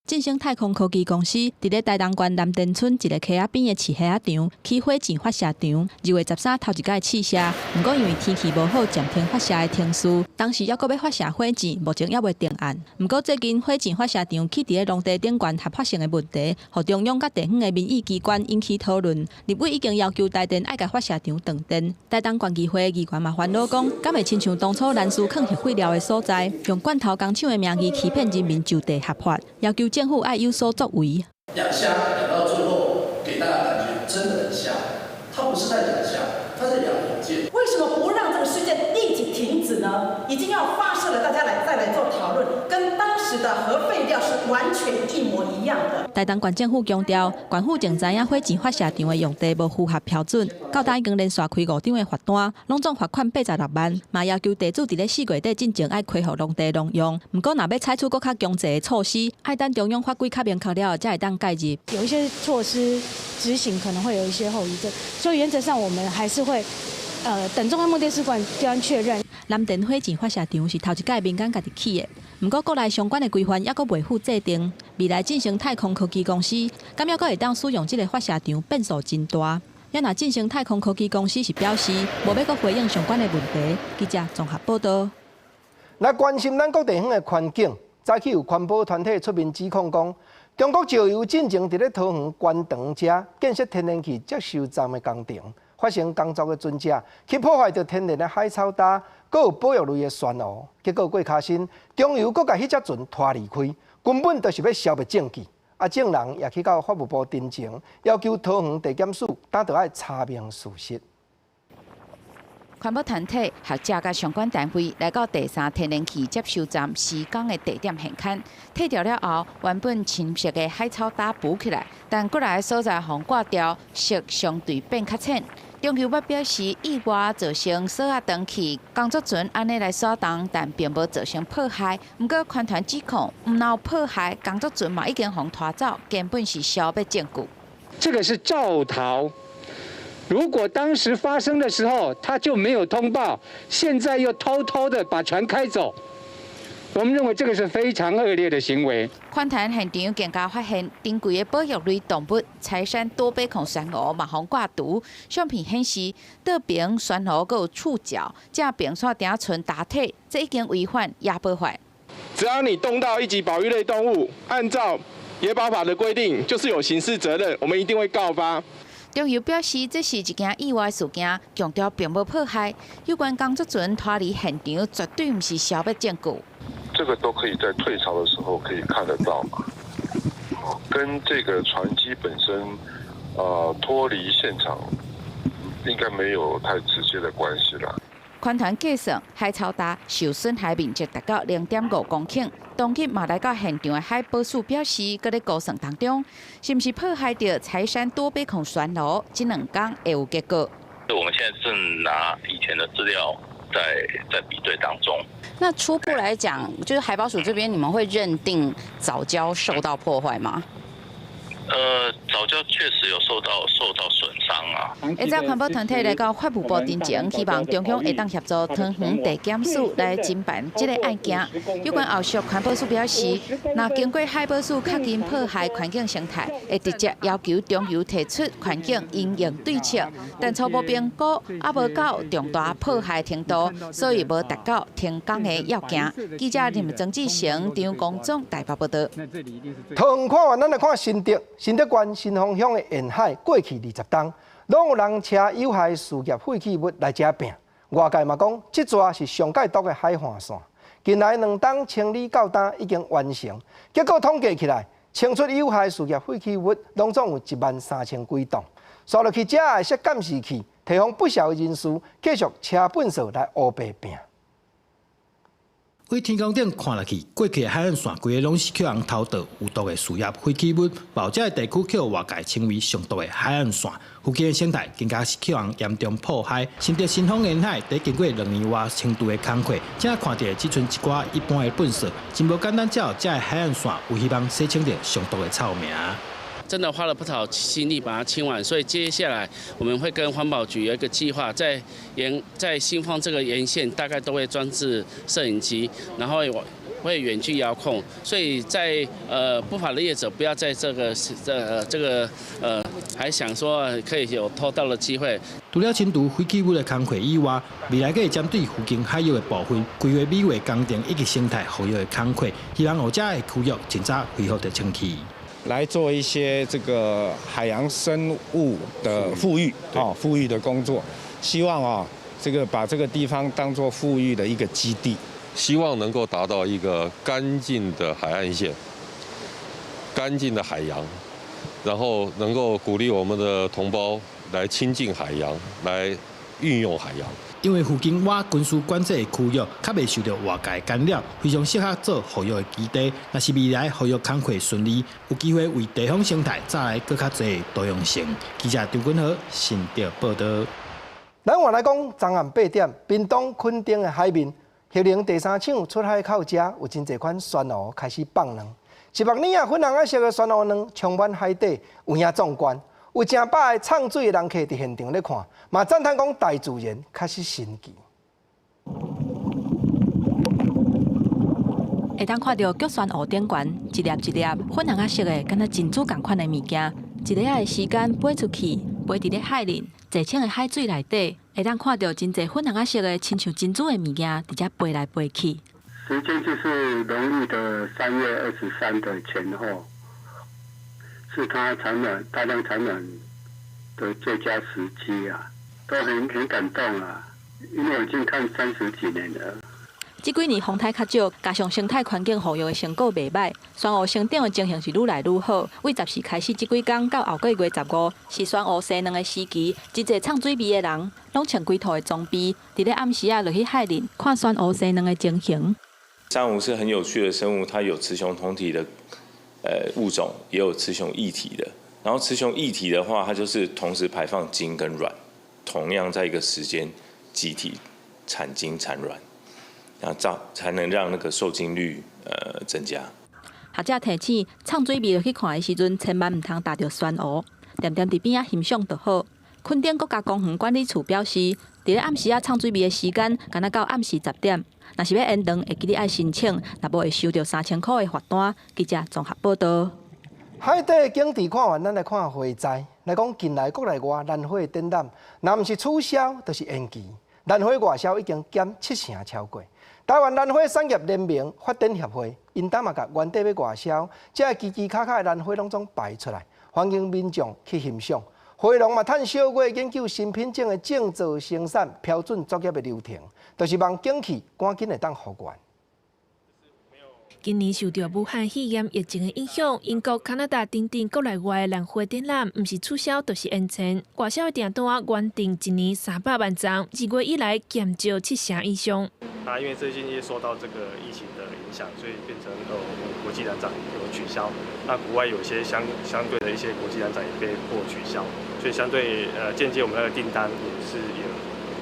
進星太空科技公司佇咧台東縣南田村一个溪仔邊的飼蝦仔場起火箭發射場，2月13頭一擺試射，毋過因為天氣無好，暫停發射的程序。當時猶閣欲發射火箭，目前猶未定案。毋過最近火箭發射場起佇咧農地頂懸合法性的問題，予中央佮地方的民意機關引起討論。立委已經要求台電愛共發射場斷電。台東縣議會議員嘛煩惱講，敢會親像當初蘭嶼囥核廢料的所在，用罐頭工廠的名義欺騙人民就地合法，要求政府愛有所作為。養蝦養到最後，給大家感覺真的很像，他不是在養蝦，他在養火箭。為什麼不讓這個事件立即停止呢？已經要發射了，大家來再來做討論，跟當時的核廢料是完全一模一樣的。台東縣政府強調，縣府前知影火箭發射場的用地無符合標準，到今已經連續開五張的罰單，攏總罰款86萬，嘛要求地主佇咧4月底進前愛恢復農地農用。毋過，若欲採取閣較強制的措施，愛等中央法規較明確了後，才會當介入。有一些措施執行可能會有一些後遺症，所以原則上我們還是會，等中央廣電視館機關確認。南田火箭發射場是頭一擺民間家己起的，毋過國內相關的規範猶閣未付制定。未來進行太空科技公司，敢猶閣會當使用這个發射場，變數真大。也若進行太空科技公司是表示，無欲閣回應相關的問題。記者綜合報導。來關心咱各地方的環境，早起有環保團體出面指控講，中國石油進前佇咧桃園關長遮建設天然氣接收站的工程，發生工作的船隻去破壞著天然的海草礁，閣有保育類的珊瑚，結果過較新，中油閣共彼隻船拖離開，根本就是欲消滅證據。啊，眾人也去到法務部陳情，要求桃園地檢署當著愛查明事實。環保團體、學者佮相關單位來到第三天然氣接收站施工的地點現勘，拆掉了後，原本深色的海草礁浮起來，但過來所在予割掉，色相對變較淺。中油捌表示意外造成鎖仔斷去，工作船按呢來徙動，但並無造成破壞。毋過環團指控，毋但破壞，工作船嘛已經予拖走，根本是消滅證據。這個是肇逃。如果當時發生的時候，他就沒有通報，現在又偷偷的把船開走，我們認為這個是非常惡劣的行為。環團現場更加發現，珍貴的保育類動物柴山多背孔珊瑚嘛予割除。相片顯示，倒爿珊瑚閣有觸角，這爿煞埕賰礁體，這已經違反野保法。只要你動到一級保育類動物，按照野保法的規定，就是有刑事責任，我們一定會告發。中油表示，這是一件意外事件，強調並無破壞。有關工作船拖離現場，絕對毋是消滅證據。這個都可以在退潮的時候可以看得到嘛，跟這個船機本身，脫離現場，應該沒有太直接的關係啦。環團計算，海草礁受損害面積達到0.5公頃。當日嘛來到現場的海保署表示，閣咧估算當中，是毋是破壞著柴山多貝孔珊瑚？這兩工會有結果。我們現在正拿以前的資料在比對當中。那初步來講，就是海保署這邊，你們會認定藻礁受到破壞嗎？藻礁確實有受到損傷啊。下早環保團體來到法務部陣前，希望中央會當協助桃園地檢署來偵辦這个案件。有關後續，環保署表示，若經過海保署確認破壞環境生態，會直接要求中油提出環境因應對策。但初步評估猶無到重大破壞程度，所以無達到停工的要件。記者林曾志成、張公總台北報道。桃園看完，咱來看新竹。新竹縣新豐鄉的沿海，過去20冬，攏有人車有害事業廢棄物來遮拚。外界嘛講，這逝是上蓋毒的海岸線。近來2冬清理到今已經完成，結果統計起來，清出有害事業廢棄物，攏總有1萬3千幾噸。煞落去遮會設監視器，提防不肖人士繼續車糞埽來烏白拚。對天空頂看落去，過去的海岸線規个攏是予人偷倒有毒的事業廢棄物，保這个地區予外界稱為上毒的海岸線，附近的生態更加是予人嚴重破壞。新竹新豐沿海，佇經過2年外程度的工課，才看著只賰一寡一般的糞埽，真無簡單。才予這个海岸線有希望洗清著上毒的臭名。真的花了不少心力把它清完，所以接下來我們會跟環保局有一個計劃，在新豐這個沿線大概都會裝置攝影機，然後會遠距遙控，所以在不法的業者不要在這個還想說可以有偷盜的機會。除了清除廢棄物的工課以外，未來閣會針對附近海域的部分規劃美化工程以及生態復育的工課，希望予遮的區域盡早恢復著清氣。來做一些這個海洋生物的復育啊，復育的工作，希望啊，這個把這個地方當作復育的一個基地，希望能夠達到一個乾淨的海岸線、乾淨的海洋，然後能夠鼓勵我們的同胞來親近海洋，來運用海洋。因為附近倚軍事管制的區域，較袂受著外界干擾，非常適合做復育的基地。若是未來復育工課順利，有機會為地方生態帶來閣較濟多樣性。記者張君豪新竹報導。咱換來講，昨暗8點，屏東墾丁的海面，核能第三廠出海口遮有真濟款珊瑚開始放卵，一目耳仔粉紅仔色的珊瑚卵充滿海底，有影壯觀。有成百个藏水的人客佇現場咧看，嘛讚嘆講大自然確實神奇。會當看著菊珊瑚頂懸一粒一粒粉紅仔色的，敢若珍珠仝款的物件，一下仔的時間飛出去，飛佇咧海裡，濟清的海水內底，會當看著真濟粉紅仔色的，親像珍珠的物件，佇遮飛來飛去。時間就是農曆的3月23的前後。是它產卵大量產卵的最佳時機啊，都很感動啊，因為我已經看30幾年了。這幾年風颱較少，加上生態環境復育的成果袂䆀，珊瑚生長的情形是愈來愈好。對14開始這幾工到後個月15，是珊瑚生卵的時期，真濟藏水味的人，攏穿規套的裝備，佇咧暗時仔落去海裡看珊瑚生卵的情形。珊瑚是很有趣的生物，它有雌雄同體的物種，也有雌雄異體的。然後雌雄異體的話，它就是同時排放精跟卵，同樣在一個時間集體產精產卵。然後才能讓那個受精率增加。學者提醒，藏水味落去看的時陣，千萬毋通踏著珊瑚，恬恬佇邊仔欣賞就好。墾丁國家公園管理處表示，佇咧暗時仔藏水味的時間，干焦到暗時10點。若是欲延長，會記得愛申請，若無會收著3000箍的罰單。記者綜合報導。海底景致看完，咱來看花災。來講近來國內外蘭花展覽，若毋是取消，就是延期。蘭花外銷已經減7成超過。台灣蘭花產業聯盟發展協會，𪜶當嘛共原底欲外銷，這个枝枝卡卡的蘭花攏總擺出來，歡迎民眾去欣賞。花農嘛趁小月研究新品種的種造生產標準作業的流程，就是望景氣趕緊會當復原。今年受著武漢肺炎疫情的影響，英國、加拿大等等國內外的蘭花展覽，毋是取消就是延期。外銷的訂單原定一年300萬張，2月以來減少7成以上。啊，因為最近也受到這個疫情的影響，所以變成國際蘭展有取消。那國外有些相對的一些國際蘭展也被迫取消，所以相對間接我們那個訂單也是有。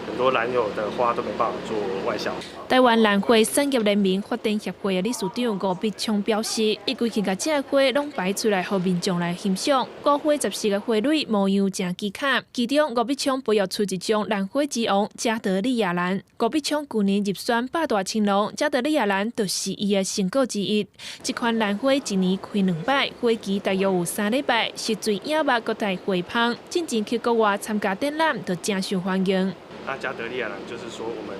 很多蘭友的花都沒辦法做外銷。台灣蘭花產業聯盟發展協會的理事長吳必聰表示，伊規氣共這个花攏擺出來，予民眾來欣賞。五花十四个花蕊模樣誠奇巧，其中吳必聰培育出一種蘭花之王加德利亞蘭。吳必聰舊年入選百大青農，加德利亞蘭就是伊的成果之一。這款蘭花一年開兩擺，花期大約有3禮拜，是最野肉閣帶花芳。進前去國外參加展覽，就誠受歡迎。那加德利亞蘭就是說，我們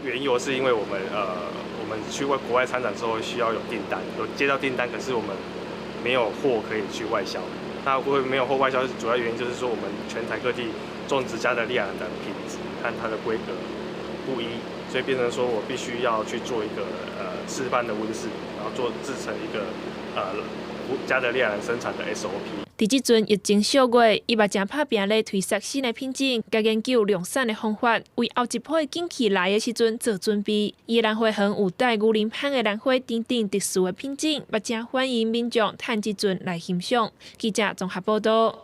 緣由是因為我們去國外參展之後需要有訂單，有接到訂單，可是我們沒有貨可以去外銷。那會沒有貨外銷，主要原因就是說我們全台各地種植加德利亞蘭的品質和它的規格不一，所以變成說我必須要去做一個示範的溫室，然後做製成一個加德利亞蘭生產的 SOP。佇這陣疫情小月，伊嘛誠拍拚咧推捒新的品種，佮研究量產的方法，為後一波景氣來的時陣做準備。伊的蘭花園有帶牛奶香的蘭花等等特殊的品種，嘛誠歡迎民眾趁這陣來欣賞。記者綜合報導。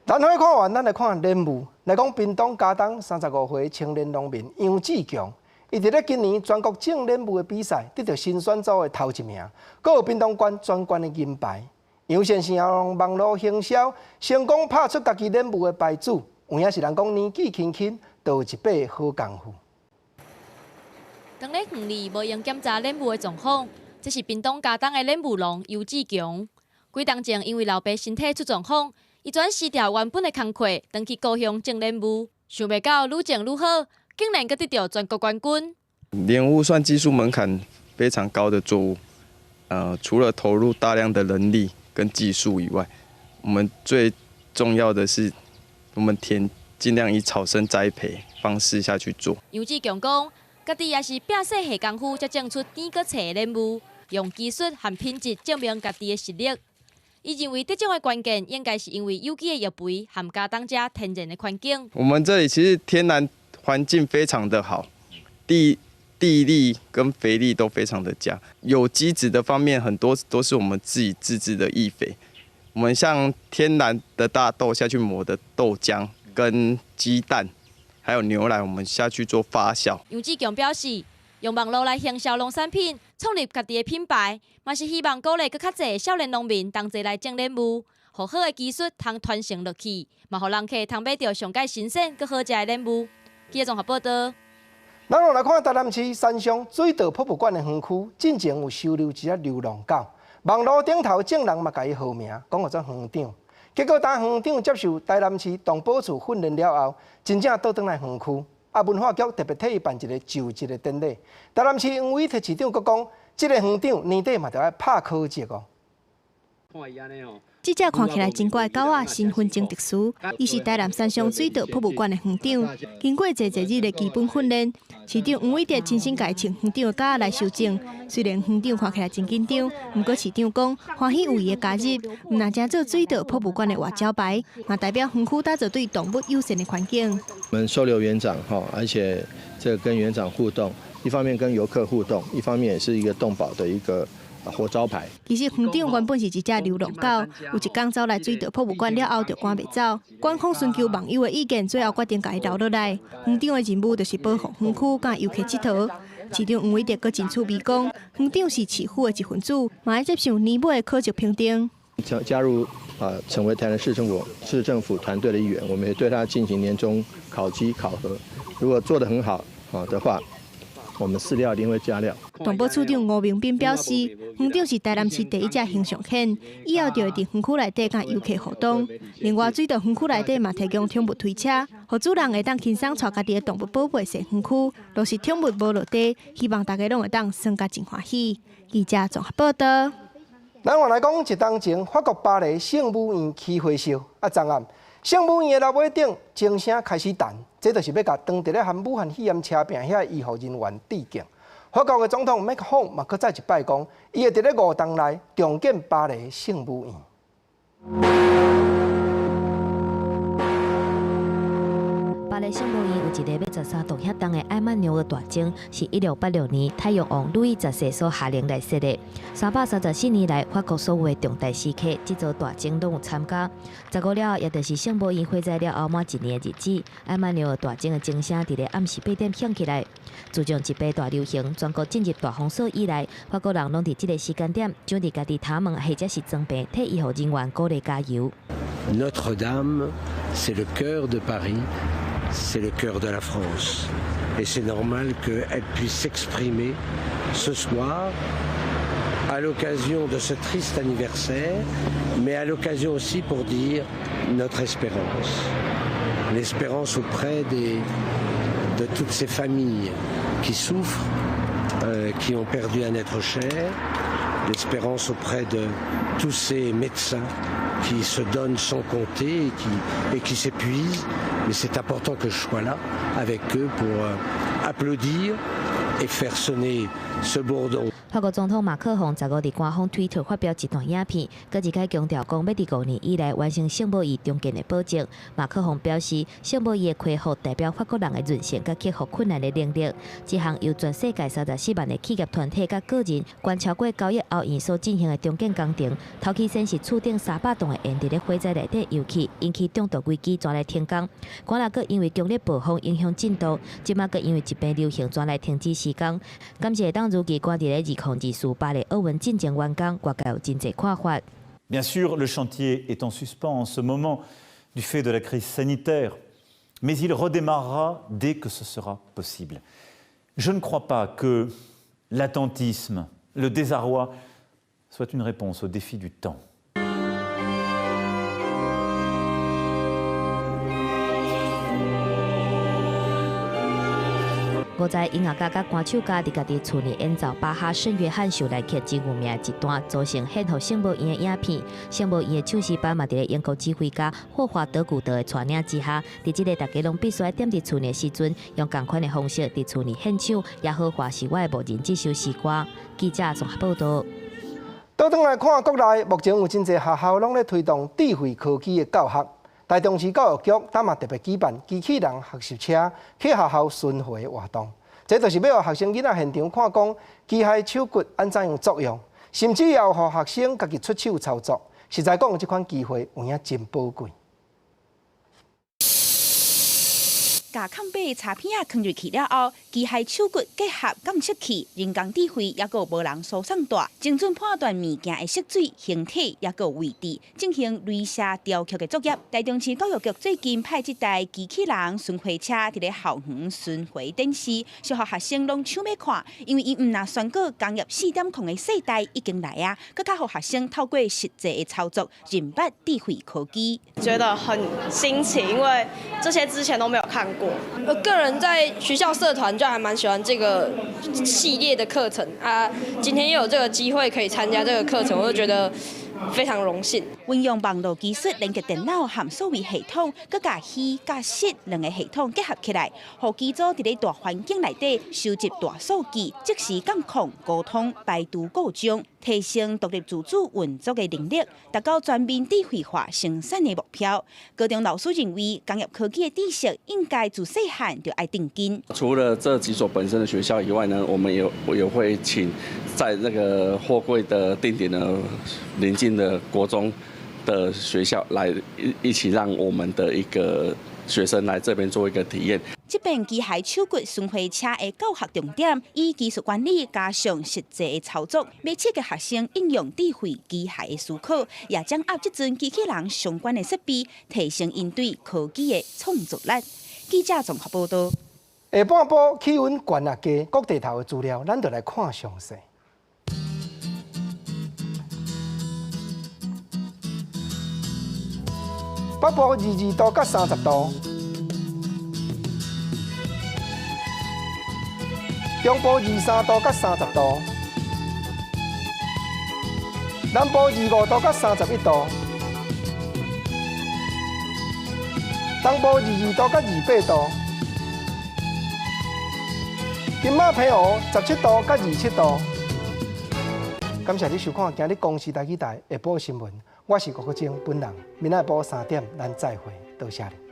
蘭花看完，咱來看蓮霧。來講，屏東佳冬35歲青年農民楊志強，伊佇咧今年全國種蓮霧的比賽得著新選組的頭一名，閣有屏東縣全縣的銀牌。楊先生用網路行銷，成功拍出家己蓮霧的牌子，有影是人講年紀輕輕，就有一把好功夫。當咧園裡無閒檢查蓮霧的狀況，這是屏東佳冬的蓮霧農游志強。幾冬前因為老爸身體出狀況，伊轉辭掉原本的工課，轉去故鄉種蓮霧。想袂到愈種愈好，竟然閣得著全國冠軍。蓮霧算技術門檻非常高的作物，除了投入大量的人力跟技術以外，我們最重要的是，我們田盡量以草生栽培方式下去做。楊志強講，家己也是拼勢下功夫，才種出甜閣脆的蓮霧，用技術和品質證明家己的實力。伊認為得獎的關鍵應該是因為有機的藥肥和佳冬這天然的環境。我們這裡其實天然環境非常的好，地力跟肥力都非常的佳，有機質的方面很多都是我們自己自製的液肥。我們像天然的大豆下去磨的豆漿、跟雞蛋，還有牛奶，我們下去做發酵。楊志強表示，用網路來行銷農產品，創立家己的品牌，嘛是希望鼓勵閣較濟少年農民同齊來種蓮霧，予好的技術通傳承落去，嘛予人客通買著上蓋新鮮、閣好食的蓮霧。記者綜合報導。咱來看台南市山上水道博物館的園區，進前有收留一隻流浪狗，網路頂頭眾人嘛共伊號名，講號做園長。結果當園長接受台南市動保處訓練了後，真正倒轉來園區。啊，文化局特別替伊辦一個就職的典禮。台南市黃偉哲市長閣講，這個園長年底嘛著愛拍考績哦。看伊按呢吼，這隻看起來真怪的狗仔，身份真特殊，伊是台南山上水道博物館的園長。經過濟濟日的基本訓練，市長黃偉哲親身共穿園長的甲來修正。雖然園長看起來真緊張，毋過市長講歡喜有伊的加入，毋但正做水道博物館的活招牌，嘛代表園區打造對動物友善的環境。我們收留園長哈，而且這個跟園長互動，一方面跟遊客互動，一方面也是一個動保的一個活招牌。其實園長原本是一隻流浪狗，有一工走來水道博物館了後就趕袂走。館方尋求網友的意見，最後決定共伊留落來。園長的任務就是保護園區佮遊客𨑨迌。市長黃偉哲閣真趣味講，園長是市府的一份子，嘛愛接受年尾的考績評定。加入啊，成為台南市政府團隊的一員，我們也對他進行年終考績考核。如果做得很好啊的話，我們飼料一定會加料。動保處長吳明斌表示，園長是台南市第一隻形象犬，以後就會佇園區內底佮遊客互動。另外，水道園區內底嘛提供寵物推車，予主人會當輕鬆帶家己的動物寶貝踅園區。若是寵物無落地，希望大家攏會當耍甲真歡喜。記者綜合報道。咱換來講，一冬前，法國巴黎聖母院起火燒，啊，昨暗聖母院的樓尾頂鐘聲開始彈，這就是欲共當地咧含武漢肺炎車病遐醫護人員致敬。法國的總統麥克洪嘛，閣再一擺講，伊會佇咧5冬內重建巴黎聖母院。巴黎聖母院有一个欲13棟遐重的艾曼紐爾大鐘，是1686年太陽王路易十世所下令來設的。334年來，法國所有的重大時刻，這座大鐘攏有參加。15了後，也就是聖母院火災了後滿一年的日子，艾曼紐爾大鐘的鐘聲佇咧暗時8點響起來。自從疾病大流行、全國進入大封鎖以來，法國人攏佇這个時間點，將佇家己頭毛或者是裝扮，替醫護人員鼓勵加油。 Notre Dame, c'est le cœur de Paris. C'est le cœur de la France. Et c'est normal qu'elle puisse s'exprimer ce soir à l'occasion de ce triste anniversaire, mais à l'occasion aussi pour dire notre espérance. L'espérance auprès de toutes ces familles qui souffrent, qui ont perdu un être cher, l'espérance auprès de tous ces médecins qui se donnent sans compter et qui s'épuisent. Mais c'est important que je sois là avec eux pour applaudir et faire sonner ce bourdon. 法國總統馬克宏15佇官方推特發表一段影片，閣一擺強調講，欲佇5年以內完成聖母院重建的保證。馬克宏表示，聖母院的恢復代表法國人的韌性佮克服困難的能力。這項由全世界34萬的企業團體佮個人捐超過9億歐元所進行的重建工程，頭起先是厝頂300棟的煙佇咧火災內底油去，引起中毒危機，轉來停工。過來閣因為強烈暴風影響進度，這馬閣因為疾病流行，轉來停止施工。感謝當如期趕佇咧2024巴黎奧運進前完工，外界有真濟看法。 Bien sûr, le chantier est en suspens en ce moment du fait de la crise sanitaire, mais il redémarrera dès que ce sera possible. Je ne crois pas que l'attentisme, le désarroi soient une réponse aux défis du temps. 五在音樂家佮歌手家佇家己厝內演奏巴哈聖約翰受難曲真有名的一段，組成獻予聖母院的影片。聖母院的唱詩班嘛，佇咧英國指揮家霍華德古德的帶領之下，佇這个大家攏必須愛踮佇厝內時陣，用仝款的方式佇厝內獻唱《耶和華是我的牧人》這首詩歌。記者綜合報道。倒轉來看，國內目前有真濟學校攏咧推動智慧科技的教學。台中市教育局今嘛特別舉辦機器人學習車去學校巡迴活動，這就是欲予學生囡仔現場看講機械手骨按怎樣作用，甚至也有予學生家己出手操作。實在講，這款機會有影真寶貴。共空白插片仔囥入去了後，機械手骨結合感測器、人工智慧，抑閣有無人輸送帶，精準判斷物件的色水、形體，抑閣有位置，進行鐳射雕刻的作業。台中市教育局最近派這台機器人巡迴車佇咧校園巡迴展示，小學學生攏搶欲看，因為伊毋但宣告工業4.0的世代已經來啊，閣較予學生透過實際的操作，認捌智慧科技。覺得很新奇，因為這些之前都沒有看過。我個人在學校社團就還蠻喜歡這個系列的課程啊，今天又有這個機會可以參加這個課程，我就覺得非常榮幸。運用網路技術連結電腦和數位系統，閣共虛佮實兩个系統結合起來，予機組佇咧大環境內底收集大數據，即時監控、溝通、排除故障，提升獨立自主運作的能力，達到全面智慧化生產的目標。高中老師認為，工業科技的知識應該自細漢就愛定根。除了這幾所本身的學校以外呢，我們也會請在那個貨櫃的定點的鄰近的國中的學校來一起讓我們的一個學生來這邊做一個體驗。這邊機械手骨巡迴車的教學重點，以技術管理加上實際的操作，欲刺激學生應用智慧機械的思考，也掌握這陣機器人相關的設備，提升𪜶對科技的創造力。記者綜合報道。下半晡氣溫懸抑低，各地頭的資料，咱就來看詳細。北部22度到30度，中部23度到30度，南部25度到31度，東部22度到28度，金馬澎湖17度到27度。感謝你收看今日公視台語台下晡新聞，我是郭國晶本人，明仔晡3點咱再會，多謝你。